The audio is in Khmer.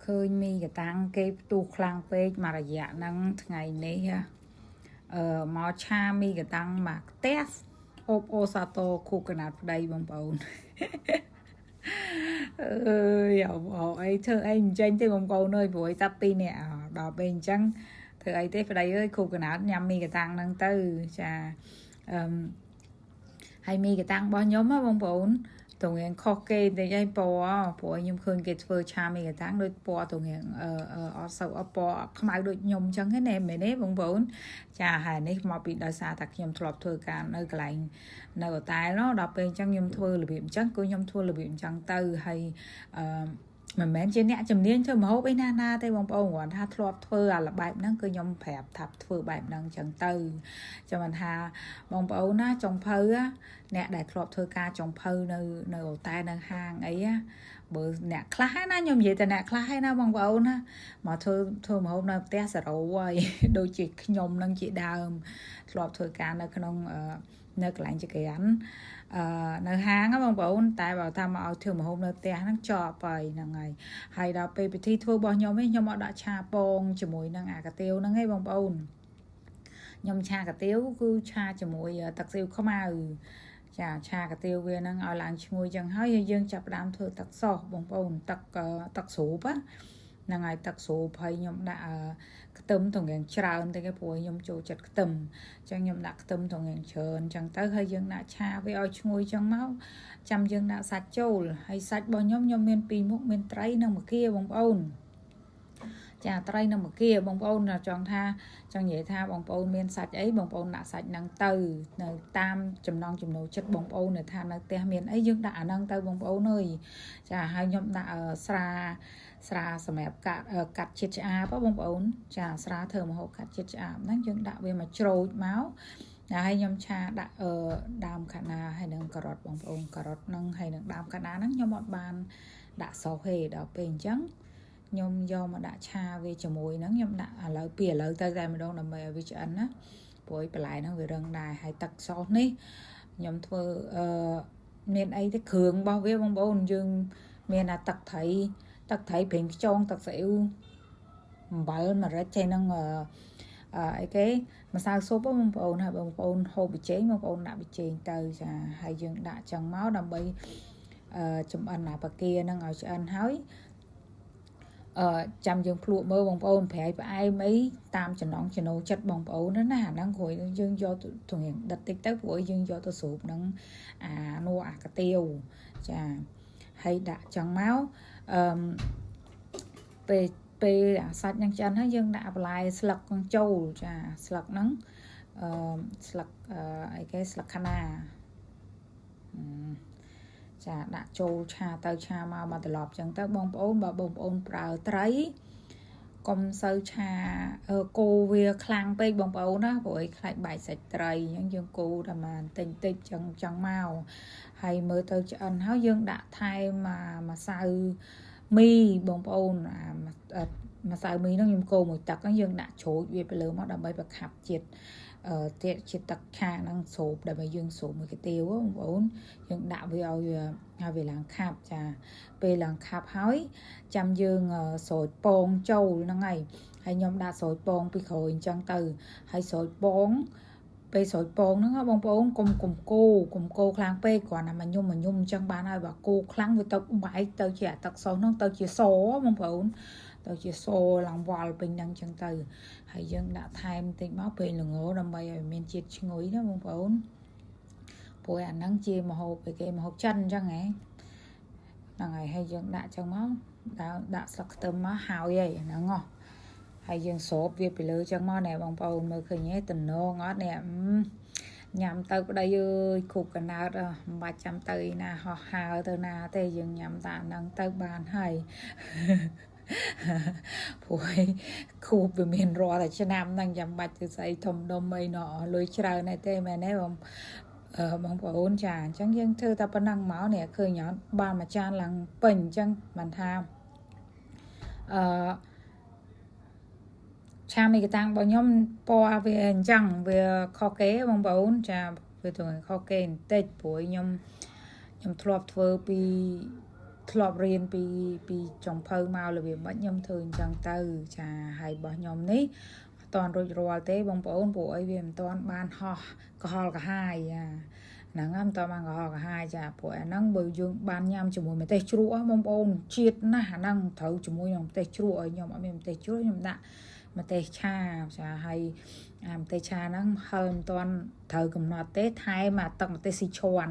ឃើញមីកតាំងគេផ្ទុះខ្លាំងពេកមួយរយៈហ្នឹងថ្ងៃនេះហ៎មកឆាមីកតាំងមកផ្ទះអូបអូសាតូខូកណាត់ប្តីបងប្អូន អើយអោអីធ្វើអីមិនចេញទេបងប្អូនអើយព្រោះឯតាពីរនាក់ដល់ពេលអញ្ចឹងធ្វើអីទេប្តីអើយខូកណាត់ញ៉ាំមីកតាំងហ្នឹងទៅចាអឺមហើយមីកតាំងរបស់ខ្ញុំហ៎បងប្អូន តងៀងខុសគេបន្តិចឯងពណ៌ព្រោះខ្ញុំឃើញគេធ្វើឆាមីកតាំងដូចពណ៌តងៀងអឺអឺអត់សូវអត់ពណ៌ខ្មៅដូចខ្ញុំអញ្ចឹងទេណាមែនទេបងប្អូនចាហើយនេះមកពីដោយសារតែខ្ញុំធ្លាប់ធ្វើការនៅកន្លែងនៅអូតែលនោះដល់ពេលអញ្ចឹងខ្ញុំធ្វើរបៀបអញ្ចឹងគឺខ្ញុំធ្វើរបៀបអញ្ចឹងទៅហើយអឺមិនមែនជាអ្នកជំនាញធ្វើម្ហូបអីណាណាទេបងប្អូនគ្រាន់ថាធ្លាប់ធ្វើអាលបែបហ្នឹងគឺខ្ញុំប្រាប់ថាធ្វើបែបហ្នឹងអញ្ចឹងទៅចាំមិនថាបងប្អូនណាចុងភៅណា អ្នកដែលធ្លាប់ធ្វើការចុងភៅនៅនៅអូតែលនៅហាងអីណាបើអ្នកខ្លះណាខ្ញុំនិយាយតែអ្នកខ្លះឯណាបងប្អូនណាមកធ្វើធ្វើម្ហូបនៅផ្ទះសារ៉ូហើយ ដូចជាខ្ញុំនឹងជាដើមធ្លាប់ធ្វើការនៅក្នុងនៅកន្លែងចក្រានអឺនៅហាងណាបងប្អូនតែបើថាមកឲ្យធ្វើម្ហូបនៅផ្ទះហ្នឹងចប់ហើយហ្នឹងហើយហើយដល់ពេលពិធីធ្វើរបស់ខ្ញុំឯងខ្ញុំអត់ដាក់ឆាពងជាមួយនឹងអាកាទៀវហ្នឹងឯងបងប្អូនខ្ញុំឆាកាទៀវគឺឆាជាមួយទឹកស៊ីវខ្មៅ ចាឆាកាទៀវវាហ្នឹងឲ្យឡើងឈ្ងុយចឹងហើយយើងចាប់ផ្ដើមធ្វើទឹកសោសបងប្អូនទឹកទឹកស្រូបហ្នឹងហើយទឹកស្រូបហើយខ្ញុំដាក់ខ្ទឹមតងៀងច្រើនតិចឯងព្រោះខ្ញុំចូលចិត្តខ្ទឹមចឹងខ្ញុំដាក់ខ្ទឹមតងៀងច្រើនចឹងទៅហើយយើងដាក់ឆាវាឲ្យឈ្ងុយចឹងមកចាំយើងដាក់សាច់ចូលហើយសាច់របស់ខ្ញុំខ្ញុំមានពីរមុខមានត្រីនិងមគាបងប្អូនចាត្រីនិងមគាបងប្អូនចង់ថាចង់និយាយថាបងប្អូនមានសាច់អីបងប្អូនដាក់សាច់ហ្នឹងទៅនៅតាមចំណង់ចំណូលចិត្តបងប្អូននៅថានៅផ្ទះមានអីយើងដាក់អាហ្នឹងទៅបងប្អូនអើយចាហើយខ្ញុំដាក់ស្រាស្រាសម្រាប់កាត់កាត់ជាតិឆ្អាបបងប្អូនចាស្រាធ្វើម្ហូបកាត់ជាតិឆ្អាបហ្នឹងយើងដាក់វាមកច្រូចមកហើយខ្ញុំឆាដាក់អឺដើមខាណាហើយនឹងការ៉ុតបងប្អូនការ៉ុតហ្នឹងហើយនឹងដើមខាណាហ្នឹងខ្ញុំអត់បានដាក់សោសទេដល់ពេលអញ្ចឹងខ្ញុំយកមកដាក់ឆាវាជាមួយហ្នឹងខ្ញុំដាក់ឥឡូវពីឥឡូវទៅតែម្ដងដើម្បីឲ្យវាឆ្អិនណាព្រោះបន្លែហ្នឹងវារឹងដែរហើយទឹកសោសនេះខ្ញុំធ្វើអឺមានអីទេគ្រឿងរបស់វាបងប្អូនយើងមានអាទឹកត្រីទឹកត្រីប្រេងខ្យងទឹកស៊ីអ៊ូអំបិលម្រេចហើយនឹងអឺអីគេម្សៅស៊ុបបងប្អូនហើយបងប្អូនហូបប៊ីចេងបងប្អូនដាក់ប៊ីចេងទៅចាហើយយើងដាក់ចឹងមកដើម្បីអឺចំអិនអាបាគាហ្នឹងឲ្យឆ្អិនហើយអឺចាំយើងភ្លក់មើលបងប្អូនប្រៃផ្អែមអីតាមចំណងចំណូលចិត្តបងប្អូនណាអាហ្នឹងគ្រួយយើងយកទៅរៀងដិតតិចទៅព្រោះយើងយកទៅស្រូបនឹងអានោះអាកាទៀវចាហើយដាក់ចឹងមកអឺពេលពេលអាសាច់នឹងឆ្អិនហើយយើងដាក់បន្លែស្លឹកនឹងចូលចាស្លឹកហ្នឹងអឺស្លឹកអីគេស្លឹកខាណាចាដាក់ចូលឆាទៅឆាមកមកត្រឡប់ចឹងទៅបងប្អូនបើបងប្អូនប្រើត្រីកុំសូវឆាគោវាខ្លាំងពេកបងប្អូនណាព្រោះអីខ្លាចបែកសាច់ត្រីអញ្ចឹងយើងគោតែមកតិចតិចចឹងចឹងមកហើយមើលទៅឆ្អិនហើយយើងដាក់ថែមម្សៅមីបងប្អូនអាម្សៅមីហ្នឹងខ្ញុំកូរមួយទឹកហ្នឹងយើងដាក់ជ្រូចវាទៅលើមកដើម្បីប្រខាប់ជាតិអឺទៀតជាតិទឹកឆាហ្នឹងស្រូបដើម្បីយើងស្រូបមួយកាទៀវបងប្អូនយើងដាក់វាឲ្យឲ្យវាឡើងខាប់ចាពេលឡើងខាប់ហើយចាំយើងស្រូចពងចូលហ្នឹងហើយហើយខ្ញុំដាក់ស្រូចពងពីក្រោយអញ្ចឹងទៅហើយស្រូចពងពេលស្រូចពងហ្នឹងបងប្អូនកុំកុំគោកុំគោខ្លាំងពេកគ្រាន់តែមកញុមមកញុមអញ្ចឹងបានហើយបើគោខ្លាំងវាទៅបែកទៅជាអាទឹកសហ្នឹងទៅជាសបងប្អូនទៅជាសឡើងវល់ពេញហ្នឹងអញ្ចឹងទៅហើយយើងដាក់ថែមតិចមកពេលល្ងដើម្បីឲ្យមានជាតិឈ្ងុយណាបងប្អូនព្រោះអាហ្នឹងជាម្ហូបឯគេម្ហូបចិនអញ្ចឹងហ៎ហ្នឹងហើយហើយយើងដាក់ចឹងមកដាក់ដាក់ស្លឹកខ្ទឹមមកហើយហើយហ្នឹងហ៎ហើយយើងស្រូបវាពីលើចឹងមកណែបងប្អូនមើលឃើញទេតំណងអត់នេះញ៉ាំទៅប្តីអើយគ្រប់កណើតមិនបាច់ចាំទៅឯណាហោះហើរទៅណាទេយើងញ៉ាំតាហ្នឹងទៅបានហើយព្រោះខួបវាមានរាល់តែឆ្នាំហ្នឹងចាំបាច់ទៅស្អីធំដុំអីណោះលុយច្រើនអីទេមែនទេបងបងប្អូនចាអញ្ចឹងយើងធ្វើតែប៉ុណ្ណឹងមកនេះឃើញអត់បានមួយចានឡើងពេញអញ្ចឹងមិនថាអឺឆាមីកតាំងរបស់ខ្ញុំពណ៌វាអញ្ចឹងវាខុសគេបងប្អូនចាវាទៅខុសគេបន្តិចព្រោះខ្ញុំខ្ញុំធ្លាប់ធ្វើពី ធ្លាប់រៀនពីពីចុងភៅមករបៀបម៉េចខ្ញុំធ្វើអញ្ចឹងទៅចាហើយរបស់ខ្ញុំនេះអត់តាន់រួចរាល់ទេបងប្អូនព្រោះអីវាមិនតាន់បានហោះកុហលកាហាយចាហ្នឹងហើយមិនតាន់បានកុហលកាហាយចាព្រោះអាហ្នឹងបើយើងបានញ៉ាំជាមួយម្ទេសជ្រក់ហ៎បងប្អូនជាតិណាស់អាហ្នឹងត្រូវជាមួយនឹងម្ទេសជ្រក់ឲ្យខ្ញុំអត់មានម្ទេសជ្រក់ខ្ញុំដាក់ម្ទេសឆាចាហើយអាម្ទេសឆាហ្នឹងហឹរមិនតាន់ត្រូវកំណត់ទេថែមអាទឹកម្ទេសស៊ីឈួន។